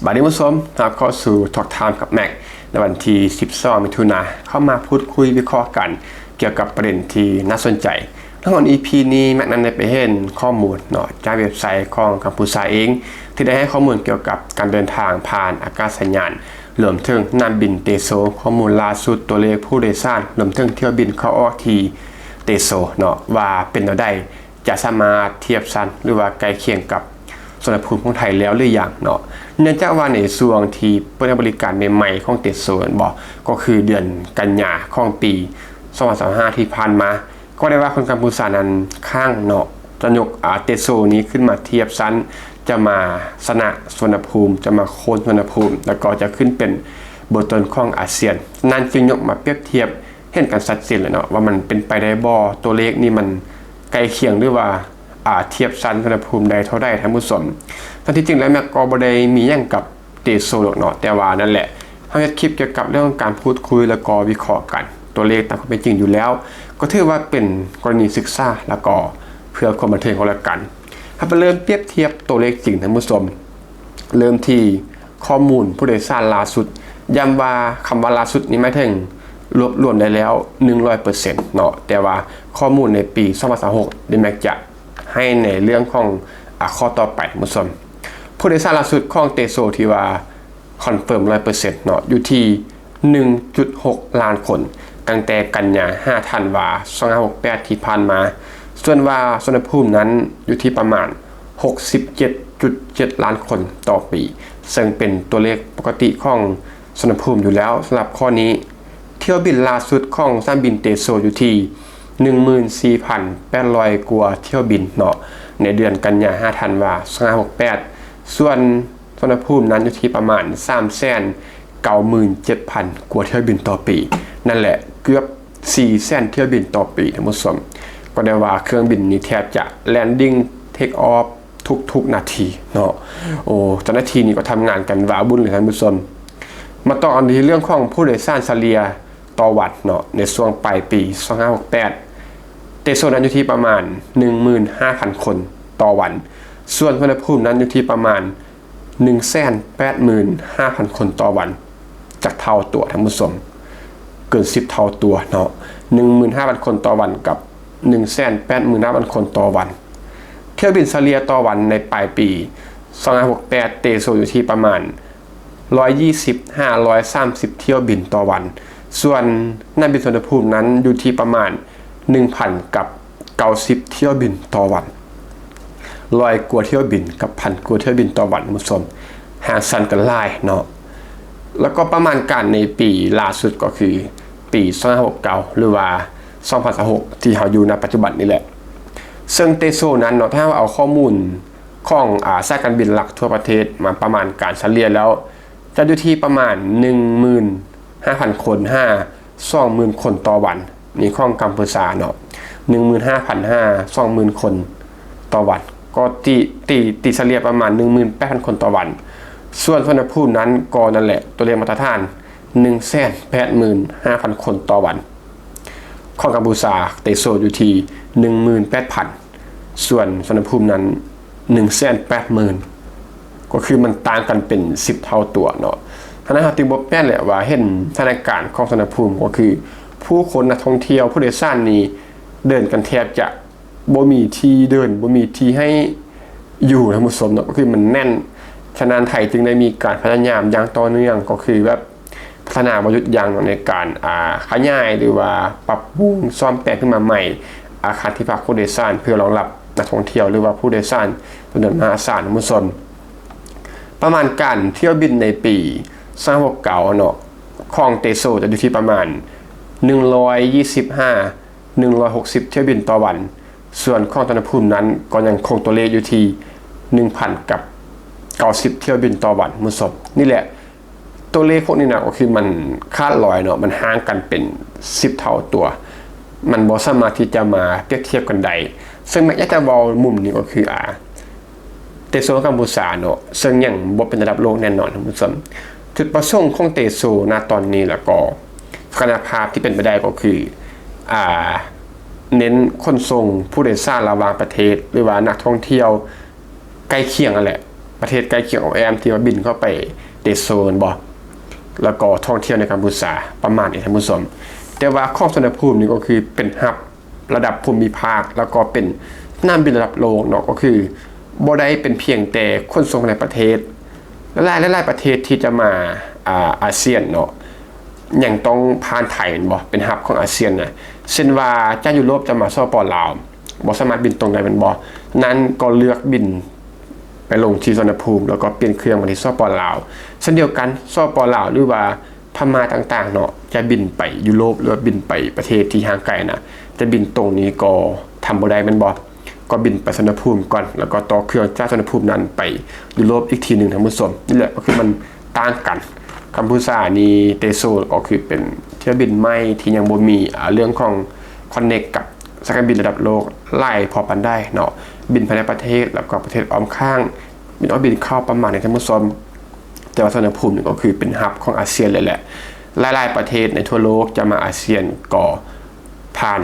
ບາດນີ້ຜູ້ຊົມ ຮັບເຂົ້າສູ່ Talk Time ກັບ Mac ໃນວັນທີສິບສອງ ມິຖຸນາ ເຂົ້າມາພູດຄຸຍວິເຄາະກັນກ່ຽວກັບປະເດັນທີ່ໜ້າສົນໃຈ. ໃນຫົວຂໍ້ ອີພີ ນີ້ Mac ນັ້ນໄດ້ໄປເຫັນຂໍ້ມູນເນາະ ຈາກເວັບໄຊຂອງກັມພູຊາເອງ ທີ່ໄດ້ໃຫ້ຂໍ້ມູນກ່ຽວກັບການເດີນທາງຜ່ານອາກາດສະຍານ ລວມເຖິງສະໜາມບິນເຕໂຊ, ຂໍ້ມູນລ່າສຸດຕົວເລກຜູ້ໂດຍສານ ລວມເຖິງຖ້ຽວບິນເຂົ້າອອກທີ່ເຕໂຊເນາະ ວ່າເປັນແນວໃດ ຈະສາມາດທຽບຊັ້ນ ຫຼືວ່າໃກ້ຄຽງກັບສຸວັນນະພູມຂອງໄທແລ້ວຫຼືຍັງເນາະ. ເນື່ອງຈາກວ່າໃນຊ່ວງທີ່ເປີດໃຫ້ບໍລິການໃໝ່ໆຂອງເຕໂຊແມ່ນບໍ່ ກໍຄືເດືອນກັນຍາຂອງປີສອງພັນຊາວຫ້າທີ່ຜ່ານມາ ກໍໄດ້ວ່າຄົນກັມພູຊານັ້ນຄ້າງເນາະ ຈະຍົກ ອາ ເຕໂຊນີ້ຂຶ້ນມາທຽບຊັ້ນ ຈະມາຊະນະສຸວັນນະພູມ ຈະມາໂຄ່ນສຸວັນນະພູມ ແລ້ວກໍຈະຂຶ້ນເປັນເບີຕົ້ນຂອງອາຊຽນ. ນັ້ນຈຶ່ງຍົກມາປຽບທຽບ ເຫັນກັນຊັດເຈນເລີຍເນາະ ວ່າມັນເປັນໄປໄດ້ບໍ່ ຕົວເລກນີ້ມັນໃກ້ຄຽງ ຫຼືວ່າ ອາ ທຽບຊັ້ນສຸວັນນະພູມໄດ້ເທົ່າໃດທ່ານຜູ້ຊົມ. ແຕ່ທີ່ຈິງແລ້ວ Mac ກໍບໍ່ໄດ້ມີຫຍັງກັບເຕໂຊດອກເນາະ ແຕ່ວ່ານັ້ນແຫຼະ ເຮົາເຮັດຄລິບກ່ຽວກັບເລື່ອງຂອງການພູດຄຸຍ ແລ້ວກໍວິເຄາະກັນ ຕົວເລກຕາມຄວາມເປັນຈິງຢູ່ແລ້ວ ກໍຖືວ່າເປັນກໍລະນີສຶກສາ ແລ້ວກໍເພື່ອຄວາມບັນເທີງຂອງລາຍການ. ເຮົາໄປເລີ່ມປຽບທຽບຕົວເລກຈິງທ່ານຜູ້ຊົມ ເລີ່ມທີ່ ຂໍ້ມູນຜູ້ໂດຍສານລ່າສຸດ. ຢ້ຳວ່າຄຳວ່າລ່າສຸດນີ້ໝາຍເຖິງລວບລວມໄດ້ແລ້ວໜຶ່ງຮ້ອຍເປີເຊັນເນາະ ແຕ່ວ່າຂໍ້ມູນໃນປີສອງພັນຊາວຫົກ ເດແມັກຈະໃຫ້ໃນເລື່ອງຂອງ ອາ ຂໍ້ຕໍ່ໄປທ່ານຜູ້ຊົມ. ຜູ້ໂດຍສານລ່າສຸດຂອງເຕໂຊທີ່ວ່າຄອນເຟີມຮ້ອຍເປີເຊັນເນາະ ຢູ່ທີ່ໜຶ່ງຈຸດຫົກລ້ານຄົນ ຕັ້ງແຕ່ກັນຍາຫາທັນວາສອງພັນຫ້າຮ້ອຍຫົກສິບແປດທີ່ຜ່ານມາ. ສ່ວນວ່າສຸວັນນະພູມນັ້ນຢູ່ທີ່ປະມານຫົກສິບເຈັດຈຸດເຈັດລ້ານຄົນຕໍ່ປີ ເຊິ່ງເປັນຕົວເລກປົກກະຕິຂອງສຸວັນນະພູມຢູ່ແລ້ວ. ສຳລັບຂໍ້ນີ້ ຖ້ຽວບິນລ່າສຸດຂອງສະໜາມບິນເຕໂຊຢູ່ທີ່ໜຶ່ງໝື່ນສີ່ພັນແປດຮ້ອຍກວ່າຖ້ຽວບິນເນາະ ໃນເດືອນກັນຍາຫາທັນວາສອງພັນຫ້າຮ້ອຍຫົກສິບແປດ ສ່ວນສຸວັນນະພູມນັ້ນຢູ່ທີ່ປະມານສາມແສນເກົ້າໝື່ນເຈັດພັນກວ່າຖ້ຽວບິນຕໍ່ປີ ນັ້ນແຫຼະ ເກືອບສີ່ແສນຖ້ຽວບິນຕໍ່ປີທ່ານຜູ້ຊົມ. ກໍໄດ້ວ່າເຄື່ອງບິນນີ້ແທບຈະ landing take off ທຸກໆນາທີເນາະ. ໂອ້ ເຈົ້າໜ້າທີ່ນີ້ກໍທຳງານກັນວາວຸ່ນເລີຍທ່ານຜູ້ຊົມ. ມາຕໍ່ກັນທີ່ເລື່ອງຂອງຜູ້ໂດຍສານສະເລ່ຍຕໍ່ວັນເນາະ ໃນຊ່ວງປາຍປີສອງພັນຫ້າຮ້ອຍຫົກສິບແປດ ເຕໂຊນັ້ນຢູ່ທີ່ປະມານໜຶ່ງໝື່ນຫ້າພັນຄົນຕໍ່ວັນ ສ່ວນສຸວັນນະພູມນັ້ນຢູ່ທີ່ປະມານໜຶ່ງແສນແປດໝື່ນຫ້າພັນຄົນຕໍ່ວັນ ຈັກເທົ່າຕົວທ່ານຜູ້ຊົມ ເກີນສິບເທົ່າຕົວເນາະ ໜຶ່ງໝື່ນຫ້າພັນຄົນຕໍ່ວັນ ກັບໜຶ່ງແສນແປດໝື່ນຫ້າພັນຄົນຕໍ່ວັນ. ຖ້ຽວບິນສະເລ່ຍຕໍ່ວັນໃນປາຍປີສອງພັນຫ້າຮ້ອຍຫົກສິບແປດ ເຕໂຊຢູ່ທີ່ປະມານຮ້ອຍຊາວຫາຮ້ອຍສາມສິບຖ້ຽວບິນຕໍ່ວັນ ສ່ວນສະໜາມບິນສຸວັນນະພູມນັ້ນຢູ່ທີ່ປະມານໜຶ່ງພັນກັບເກົ້າສິບຖ້ຽວບິນຕໍ່ວັນ. ຮ້ອຍກວ່າຖ້ຽວບິນກັບພັນກວ່າຖ້ຽວບິນຕໍ່ວັນ ທ່ານຜູ້ຊົມ ຫ່າງສັນກັນຫຼາຍເນາະ. ແລ້ວກໍປະມານການໃນປີລ່າສຸດກໍຄືປີສອງພັນຫ້າຮ້ອຍຫົກສິບເກົ້າ ຫຼືວ່າສອງພັນຊາວຫົກ ທີ່ເຮົາຢູ່ນະປັດຈຸບັນນີ້ແຫຼະ ເຊິ່ງເຕໂຊນັ້ນເນາະ ຖ້າເຮົາເອົາຂໍ້ມູນຂອງ ອາ ສາຍການບິນຫຼັກທົ່ວປະເທດມາປະມານການສະເລ່ຍແລ້ວ ຈະຢູ່ທີ່ປະມານໜຶ່ງໝື່ນຫ້າພັນຄົນຫາສອງໝື່ນຄົນຕໍ່ວັນ ນີ້ຂອງກຳພູຊາເນາະ ໜຶ່ງໝື່ນຫ້າພັນຫາສອງໝື່ນຄົນຕໍ່ວັນ ກໍຕີ ຕີ ຕີສະເລ່ຍປະມານໜຶ່ງໝື່ນແປດພັນຄົນຕໍ່ວັນ. ສ່ວນສຸວັນນະພູມນັ້ນກໍນັ້ນແຫຼະ ຕົວເລກມາດຕະຖານໜຶ່ງແສນແປດໝື່ນຫ້າພັນຄົນຕໍ່ວັນ ຂອງກຳພູຊາ ເຕໂຊຢູ່ທີ່ໜຶ່ງໝື່ນແປດພັນ ສ່ວນສຸວັນນະພູມນັ້ນໜຶ່ງແສນແປດໝື່ນ ກໍຄືມັນຕ່າງກັນເປັນສິບເທົ່າຕົວເນາະ. ທາງນັ້ນເຮົາຈຶ່ງບໍ່ແປກແຫຼະວ່າເຫັນສະຖານະການຂອງສຸວັນນະພູມ ກໍຄືຜູ້ຄົນ ນັກທ່ອງທ່ຽວ ຜູ້ໂດຍສານນີ້ເດີນກັນແທບຈະບໍ່ມີທີ່ເດີນ ບໍ່ມີທີ່ໃຫ້ຢູ່ ທ່ານຜູ້ຊົມເນາະ ກໍຄືມັນແໜ້ນ. ສະນັ້ນໄທຈຶ່ງໄດ້ມີການພະຍາຍາມຢ່າງຕໍ່ເນື່ອງ ກໍຄືແບບ ພັດທະນາບໍ່ຢຸດຢັ້ງເນາະ ໃນການ ອາ ຂະຫຍາຍ ຫຼືວ່າປັບປຸງສ້ອມແປງຂຶ້ນມາໃໝ່ ອາຄານທີ່ພັກຜູ້ໂດຍສານ ເພື່ອຮອງຮັບນັກທ່ອງທ່ຽວ ຫຼືວ່າຜູ້ໂດຍສານຈຳນວນມະຫາສານ ທ່ານຜູ້ຊົມ. ປະມານການຖ້ຽວບິນໃນປີສອງພັນຫ້າຮ້ອຍຫົກສິບເກົ້າເນາະ ຂອງເຕໂຊຈະຢູ່ທີ່ປະມານໜຶ່ງຮ້ອຍຊາວຫ້າ ໜຶ່ງຮ້ອຍຫົກສິບຖ້ຽວບິນຕໍ່ວັນ ສ່ວນຂອງສຸວັນນະພູມນັ້ນກໍຍັງຄົງຕົວເລກຢູ່ທີ່ໜຶ່ງພັນກັບເກົ້າສິບຖ້ຽວບິນຕໍ່ວັນ ທ່ານຜູ້ຊົມ. ນີ້ແຫຼະ ຕົວເລກພວກນີ້ນະ ກໍຄືມັນຂາດລອຍເນາະ ມັນຫ່າງກັນເປັນສິບເທົ່າຕົວ ມັນບໍ່ສາມາດທີ່ຈະມາປຽບທຽບກັນໄດ້. ເຊິ່ງແມັກຢາກຈະເວົ້າມຸມນີ້ກໍຄື ອາ ເຕໂຊກັມພູຊາເນາະ ເຊິ່ງຍັງບໍ່ເປັນລະດັບໂລກແນ່ນອນ ທ່ານຜູ້ຊົມ. ຈຸດປະສົງຂອງເຕໂຊນະຕອນນີ້ ແລ້ວກໍສັກກະຍະພາບທີ່ເປັນໄປໄດ້ກໍຄື ອາ ເນັ້ນຂົນສົ່ງຜູ້ໂດຍສານລະຫວ່າງປະເທດ ຫຼືວ່ານັກທ່ອງທ່ຽວໃກ້ຄຽງນັ້ນແຫຼະ ປະເທດໃກ້ຄຽງອ້ອມແອ້ມທີ່ວ່າບິນເຂົ້າໄປເຕໂຊແມ່ນບໍ່? ແລ້ວກໍທ່ອງທ່ຽວໃນກຳພູຊາ ປະມານນີ້ທ່ານຜູ້ຊົມ. ແຕ່ວ່າຂອງສຸວັນນະພູມນີ້ກໍຄືເປັນຮັບລະດັບພູມມິພາກ ແລ້ວກໍເປັນສະໜາມບິນລະດັບໂລກເນາະ, ກໍຄືບໍ່ໄດ້ເປັນພຽງແຕ່ຂົນສົ່ງພາຍໃນປະເທດ ຫຼາຍໆ ຫຼາຍໆປະເທດທີ່ຈະມາ ອາ ອາຊຽນເນາະ ຍັງຕ້ອງຜ່ານໄທແມ່ນບໍ່? ເປັນຮັບຂອງອາຊຽນນະ. ເຊັ່ນວ່າຈາກຢູໂຣບຈະມາ ສປ ລາວ ບໍ່ສາມາດບິນຕົງໄດ້ແມ່ນບໍ່? ນັ້ນກໍເລືອກບິນໄປລົງທີ່ສຸວັນນະພູມ ແລ້ວກໍປ່ຽນເຄື່ອງມາທີ່ ສປ ລາວ. ເຊັ່ນດຽວກັນ ສປ ລາວ ຫຼືວ່າພະມ້າຕ່າງໆເນາະ ຈະບິນໄປຢູໂຣບ ຫຼືວ່າບິນໄປປະເທດທີ່ຫ່າງໄກນະ ຈະບິນຕົງນີ້ກໍທຳບໍ່ໄດ້ແມ່ນບໍ່? ກໍບິນໄປສຸວັນນະພູມກ່ອນ ແລ້ວກໍຕໍ່ເຄື່ອງຈາກສຸວັນນະພູມນັ້ນໄປຢູໂຣບອີກທີໜຶ່ງ ທ່ານຜູ້ຊົມ. ນີ້ແຫຼະກໍຄືມັນຕ່າງກັນ. ກຳພູຊານີ້ ເຕໂຊ ກໍຄືເປັນຖ້ຽວບິນໃໝ່ທີ່ຍັງບໍ່ມີ ອາ ເລື່ອງຂອງຄອນເນັກກັບສາຍການບິນລະດັບໂລກຫຼາຍພໍປານໃດເນາະ, ບິນພາຍໃນປະເທດ ແລ້ວກໍປະເທດອ້ອມຂ້າງ, ບິນອອກບິນເຂົ້າ ປະມານນີ້ ທ່ານຜູ້ຊົມ. ແຕ່ວ່າສຸວັນນະພູມນີ້ກໍຄືເປັນຮັບຂອງອາຊຽນເລີຍແຫຼະ. ຫຼາຍໆປະເທດໃນທົ່ວໂລກຈະມາອາຊຽນກໍຜ່ານ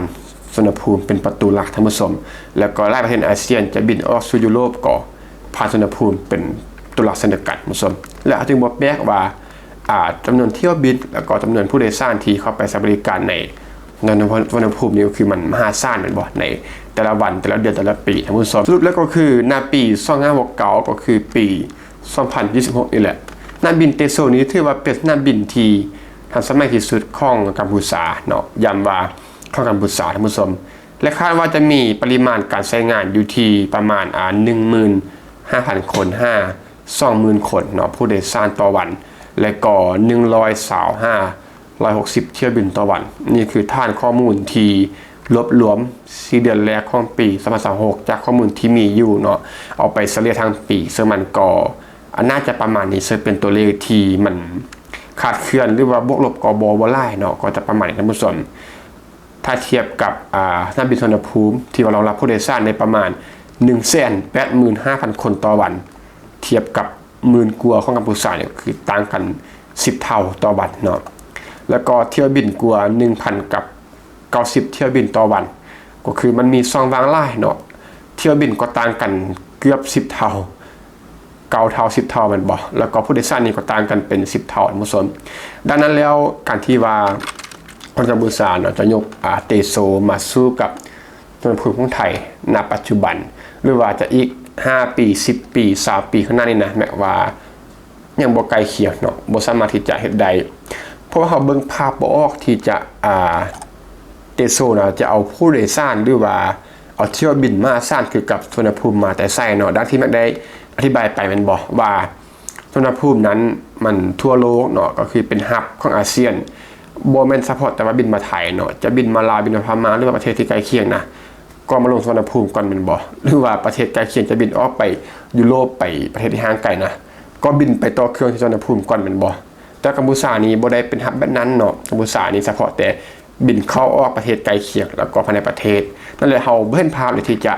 ສຸວັນນະພູມເປັນປະຕູຫຼັກ ທ່ານຜູ້ຊົມ. ແລ້ວກໍຫຼາຍປະເທດໃນອາຊຽນຈະບິນອອກສູ່ຢູໂຣບກໍຜ່ານສຸວັນນະພູມເປັນປະຕູຫຼັກເຊັ່ນດຽວກັນ ທ່ານຜູ້ຊົມ. ແລະ ເຮົາຈຶ່ງບໍ່ແປກວ່າ ອາ ຈຳນວນຖ້ຽວບິນ ແລ້ວກໍຈຳນວນຜູ້ໂດຍສານທີ່ເຂົ້າໄປໃຊ້ບໍລິການໃນ ໃນ ໃນ ໃນ ໃນພູມນີ້ກໍຄືມັນມະຫາສານແມ່ນບໍ່ ໃນແຕ່ລະວັນ ແຕ່ລະເດືອນ ແຕ່ລະປີ ທ່ານຜູ້ຊົມ. ສະຫຼຸບແລ້ວກໍຄື ນະປີສອງພັນຫ້າຮ້ອຍຫົກສິບເກົ້າ ກໍຄືປີສອງພັນຊາວຫົກນີ້ແຫຼະ ສະໜາມບິນເຕໂຊນີ້ຖືວ່າເປັນສະໜາມບິນທີ່ທັນສະໄໝທີ່ສຸດຂອງກຳພູຊາເນາະ, ຢ້ຳວ່າຂອງກຳພູຊາ ທ່ານຜູ້ຊົມ. ແລະຄາດວ່າຈະມີປະລິມານການໃຊ້ງານຢູ່ທີ່ປະມານ ອາ ໜຶ່ງໝື່ນຫ້າພັນຄົນ ຫາ ສອງໝື່ນຄົນເນາະ ຜູ້ໂດຍສານຕໍ່ວັນ ແລະກໍ ໜຶ່ງຮ້ອຍຊາວ ຫາ ໜຶ່ງຮ້ອຍຫົກສິບຖ້ຽວບິນຕໍ່ວັນ. ນີ້ຄືຖານຂໍ້ມູນທີ່ລວບລວມສີ່ເດືອນແລກຂອງປີສອງພັນຊາວຫົກ ຈາກຂໍ້ມູນທີ່ມີຢູ່ເນາະ ເອົາໄປສະເລ່ຍທັງປີ, ເຊິ່ງມັນກໍ ອາ ໜ້າຈະປະມານນີ້, ເຊິ່ງເປັນຕົວເລກທີ່ມັນຄາດເຄື່ອນ ຫຼືວ່າບວກລົບກໍບໍ່ ບໍ່ຫຼາຍເນາະ, ກໍຈະປະມານນີ້ ທ່ານຜູ້ຊົມ. ຖ້າທຽບກັບ ອາ ສະໜາມບິນສຸວັນນະພູມ ທີ່ວ່າລອງຮັບຜູ້ໂດຍສານໄດ້ປະມານ ໜຶ່ງແສນແປດໝື່ນຫ້າພັນຄົນຕໍ່ວັນ ທຽບກັບໝື່ນກວ່າຂອງກຳພູຊານີ້ ກໍຄືຕ່າງກັນສິບເທົ່າຕໍ່ວັນເນາະ. ແລ້ວກໍຖ້ຽວບິນກວ່າໜຶ່ງພັນກັບເກົ້າສິບຖ້ຽວບິນຕໍ່ວັນ ກໍຄືມັນມີຊ່ອງວ່າງຫຼາຍເນາະ, ຖ້ຽວບິນກໍຕ່າງກັນເກືອບສິບເທົ່າ ເກົ້າເທົ່າ ສິບເທົ່າແມ່ນບໍ່? ແລ້ວກໍຜູ້ໂດຍສານນີ້ກໍຕ່າງກັນເປັນສິບເທົ່າ ທ່ານຜູ້ຊົມ. ດັ່ງນັ້ນແລ້ວ ການທີ່ວ່າຄົນກຳພູຊາເນາະ ຈະຍົກ ອາ ເຕໂຊມາສູ້ກັບສຸວັນນະພູມຂອງໄທ ນະປັດຈຸບັນ ຫຼືວ່າຈະອີກຫ້າປີ ສິບປີ ຊາວປີຂ້າງໜ້ານີ້ນະ ແມ່ນວ່າຍັງບໍ່ໃກ້ຄຽງເນາະ, ບໍ່ສາມາດທີ່ຈະເຮັດໄດ້ ເພາະວ່າເຮົາເບິ່ງພາບບໍ່ອອກທີ່ຈະ ອາ ເຕໂຊນະ ຈະເອົາຜູ້ໂດຍສານ ຫຼືວ່າເອົາຖ້ຽວບິນມະຫາສານຄືກັບສຸວັນນະພູມມາແຕ່ໃສເນາະ, ດັ່ງທີ່ແມັກໄດ້ອະທິບາຍໄປແມ່ນບໍ່ ວ່າສຸວັນນະພູມນັ້ນມັນທົ່ວໂລກເນາະ, ກໍຄືເປັນຮັບຂອງອາຊຽນ, ບໍ່ແມ່ນສະເພາະແຕ່ວ່າບິນມາໄທເນາະ, ຈະບິນມາລາວ ບິນມາພະມ້າ ຫຼືວ່າປະເທດທີ່ໃກ້ຄຽງນະ ກໍມາລົງສຸວັນນະພູມກ່ອນແມ່ນບໍ່? ຫຼືວ່າປະເທດໃກ້ຄຽງຈະບິນອອກໄປຢູໂຣບ ໄປປະເທດທີ່ຫ່າງໄກນະ ກໍບິນໄປຕໍ່ເຄື່ອງທີ່ສຸວັນນະພູມກ່ອນແມ່ນບໍ່? ແຕ່ກຳພູຊານີ້ບໍ່ໄດ້ເປັນຮັບແບບນັ້ນເນາະ, ກຳພູຊານີ້ສະເພາະແຕ່ບິນເຂົ້າອອກປະເທດໃກ້ຄຽງ ແລ້ວກໍພາຍໃນປະເທດ. ນັ້ນແຫຼະ ເຮົາບໍ່ເຫັນພາບເລີຍທີ່ຈະ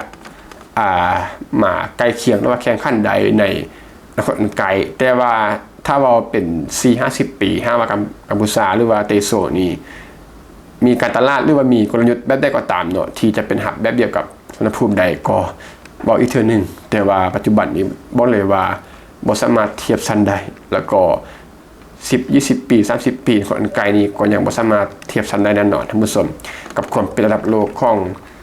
ອ່າ ມາໃກ້ຄຽງ ຫຼືວ່າແຂ່ງຂັນໄດ້ໃນອະນາຄົດອັນໃກ້. ແຕ່ວ່າຖ້າເວົ້າເປັນສີ່ຫ້າສິບປີ ຫາກວ່າກຳ ກຳພູຊາ ຫຼືວ່າເຕໂຊນີ້ ມີການຕະຫຼາດ ຫຼືວ່າມີກົນລະຍຸດແບບໃດກໍຕາມເນາະ ທີ່ຈະເປັນຮັບແບບດຽວກັບສຸວັນນະພູມໄດ້ ກໍເວົ້າອີກເທື່ອໜຶ່ງ. ແຕ່ວ່າປັດຈຸບັນນີ້ບອກເລີຍວ່າບໍ່ສາມາດທຽບຊັ້ນໄດ້, ແລ້ວກໍສິບ ຊາວປີ ສາມສິບປີ ຂອງອັນໃກ້ນີ້ ກໍຍັງບໍ່ສາມາດທຽບຊັ້ນໄດ້ແນ່ນອນ ທ່ານຜູ້ຊົມ, ກັບຄວາມເປັນລະດັບໂລກຂອງ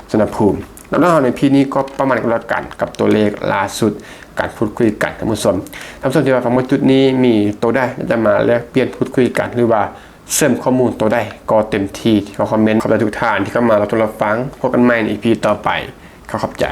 ສຸວັນນະພູມ. ແລ້ວເຮົາໃນພີນີ້ກໍປະມານນີ້ກໍແລ້ວກັນ ກັບຕົວເລກລ່າສຸດ ການພູດຄຸຍກັນ ທ່ານຜູ້ຊົມ. ທ່ານຜູ້ຊົມທີ່ວ່າຟັງມາຈຸດນີ້ ມີໂຕໃດຢາກຈະມາແລກປ່ຽນພູດຄຸຍກັນ ຫຼືວ່າ ເສີມຂໍ້ມູນໂຕໃດກໍເຕັມທີ່ທີ່ເຂົ້າຄອມເມັນ. ຂອບໃຈທຸກທ່ານທີ່ເຂົ້າມາຮັບຊົມຮັບຟັງ. ພົບກັນໃໝ່ໃນອີພີຕໍ່ໄປ. ຂໍຂອບໃຈ.